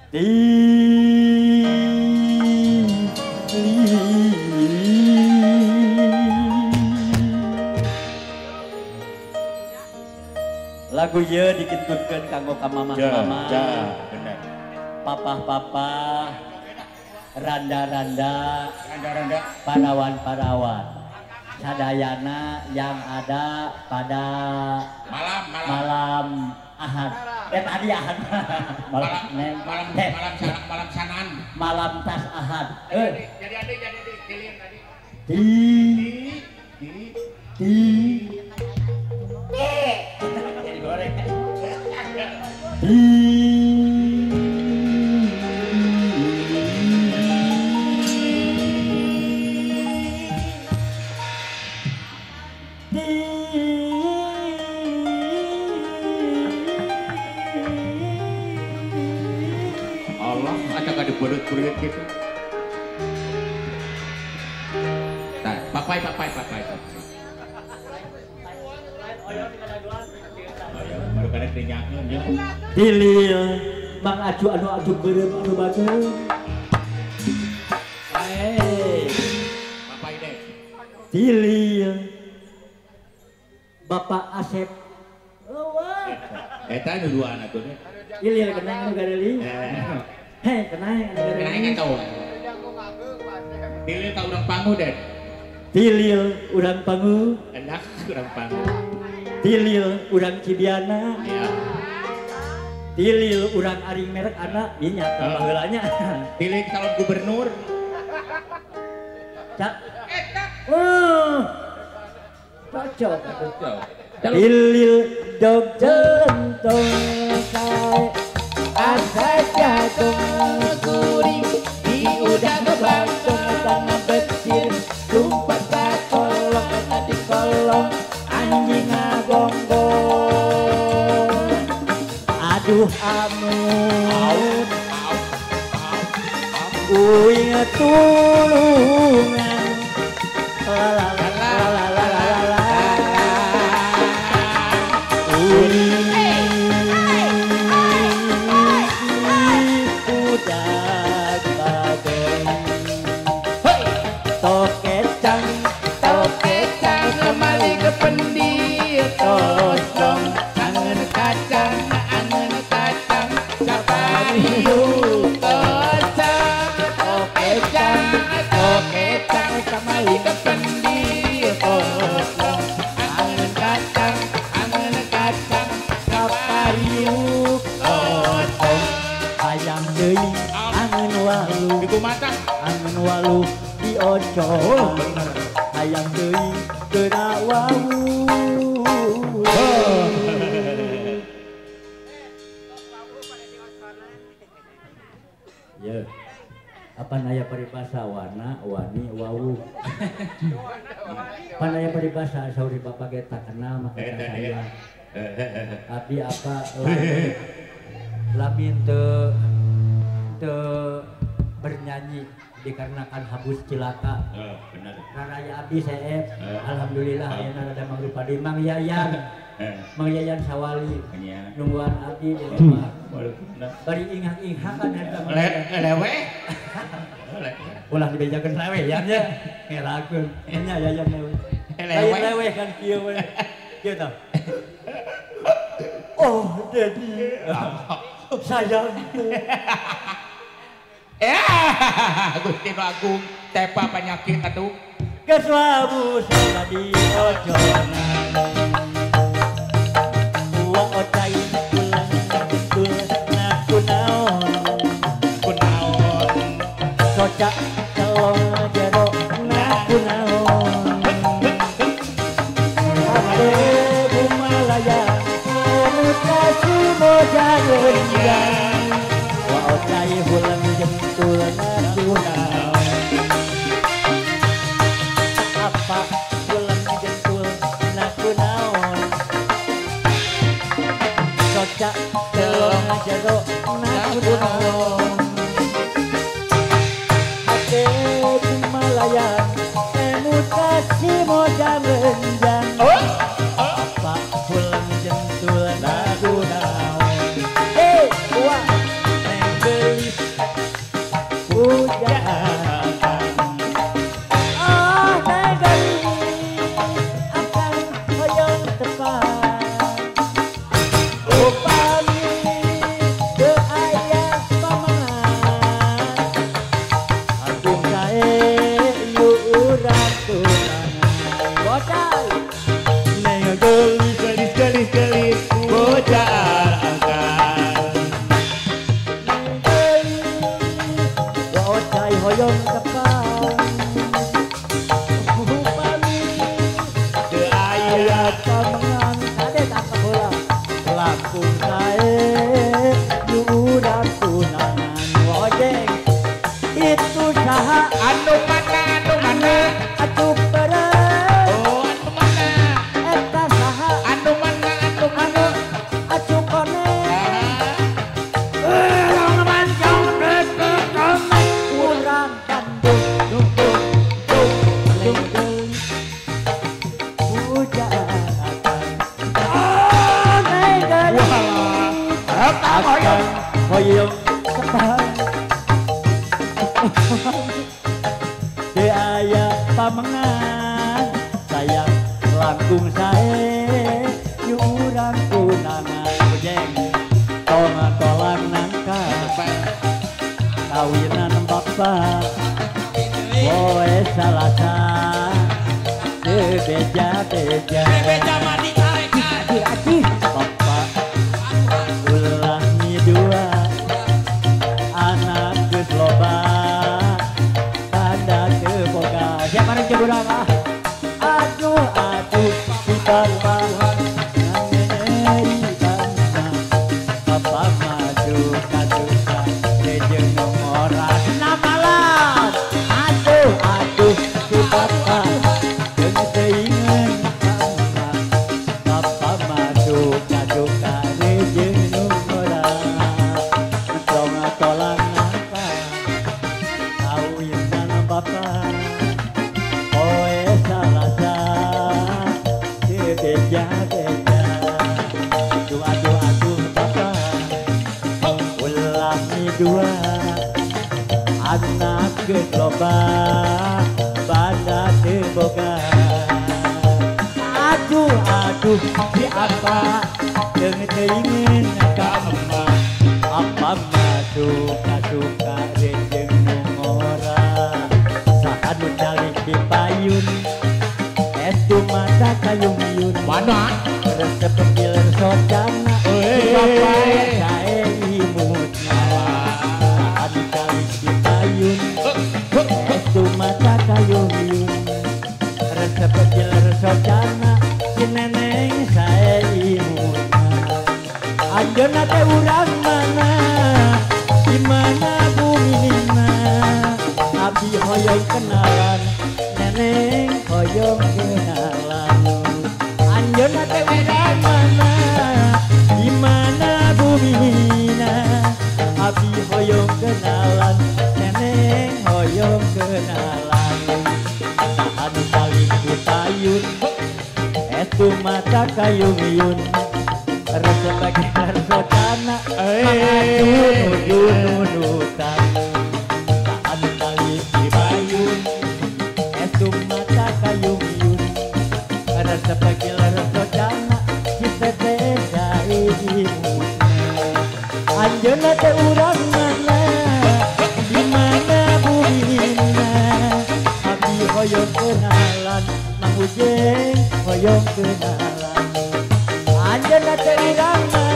Lagu ieu dikintunkeun kanggo ka mamah-mamah, papah-papah, randa-randa, parawan-parawan, sadayana yang ada pada malam Ahad. Tadi Ahad. Malam sanan. Malam tas Ahad. Jadi adik pilih tadi. Di di Jadi goreng. Di Allah ada kada berit-berit gitu. Nah, papai. Baru kada dinyakeun ya. Dilil Mang Aju anu aju beureum anu bageum. Bae. Papai deh. Dilil Bapak Asep. Eueuh. Eta nu duaan atuh deh. Ilil kenang anu gareuli. Hei, kenang anu gareuli. Kenang eta tau. Dilil ka urang pangu deh. Tilil urang pangu. Enak urang pangu. Tilil urang Cibiana. Ya. Tilil urang aring merek anak ieu nya baheula nya. Tilil calon gubernur. Cak. Eta. Cocok atuh. Tilil dog jelentong sae asa jatung kuring di udang bangkong tanah becir lumpat ka kolong eta di kolong anjing ngagonggong aduh amun uing tulungan la la la la la la uing udah bagong tokecang tokecang lemari kependi tosong angen kacang capariu kocang tokecang tokecang kamali kependi tosong angen kacang capariu kocang ayam deui angen walu dikumata angen walu diocong ayam deui geura wau. Ya, apa naya paribasa warna wani wau. Apa naya paribasa sauri bapak ge tak kenal maka tak sayang. Tapi apa lamin teu bernyanyi dikarenakan habus cilaka. Benar. Raraya abdi seep, alhamdulillah ayeuna rada mangrupa deui Mang Yayan. Mang Yayan Sawali. Nungguan abdi di rumah. Bari ingah-inghakan eta mah. Lewe. Ulah dibejakeun lewe ya nya. Ngerakeun. Nya Yayan lewe. Lewe lewe kan kieu we. Kieu tah. Oh, Dedi. Sayangku. Gusti Nu Agung tepa penyakit atuh. Geus wabu tadi ojona. Wa ocai ulang betul ngaku naon. Kunaon. Socak celong jero ngaku naon. Ate bumalaya anu kasumojageun. Wa ocai hulang jentul ngaku naon. Apa hulang jentul ngaku naon. Socak celong jero ngaku naon. Hate bumalaya anu kasumojageun. Apa hulang jentul ngaku naon. Wah, beli hoyong tepang upami teu aya pamengan kade tak bola langkung sae urang tunangan ojek itu saha anu mana anu mana atuh pere oh anu mana eta saha anu mana anu mana atuh kone urang mancong urang Bandung dung dung dung dung dung pujaan akan walah hoyong tepang teu aya pamengan sayang langkung sae urang tunangan ojeng tong tolang nangka kawinan bapak poe Salasa teu beja-beja beja mah ditarekan atuh bapak ulah dua anak geus loba tanda teu boga siapa nu urang ah aduh aduh si bapak bapak maju kaduka jeung nu ngora namalan aduh aduh si bapak jeung teuingeun bapak maju kaduka jeung nu ngora tong tolang nangka kawinan bapak poe Salasa teu beja-beja aduh aduh aduh bapak ulah dua anak geus loba banda teu boga aduh aduh si apa jeung teuingeun ka emak apa mah suka-suka jeung nu ngora saha nu calik di payun estu mata kayung-yun mana resep giler socana euy bapak sae imutna saha nu calik di payun estu mata kayung-yun resep giler socana si neneng sae imutna anjeunna teh urang mana di mana bumina abdi hoyong kenalan neneng hoyong kenalan anjeunna teh urang mana di mana bumina abdi hoyong kenalan neneng hoyong kenalan saha nu saling dipayun estu mata kayung-yun resep gilar socana nuju nunutan saha nu saling dipayun estu mata kayung-yun resep gilar socana si teteh sae imutna anjeunna teh urang mana di mana bumina abdi hoyong kenalan Mang Ujeng hoyong kenalan anjeunna teh urang mana.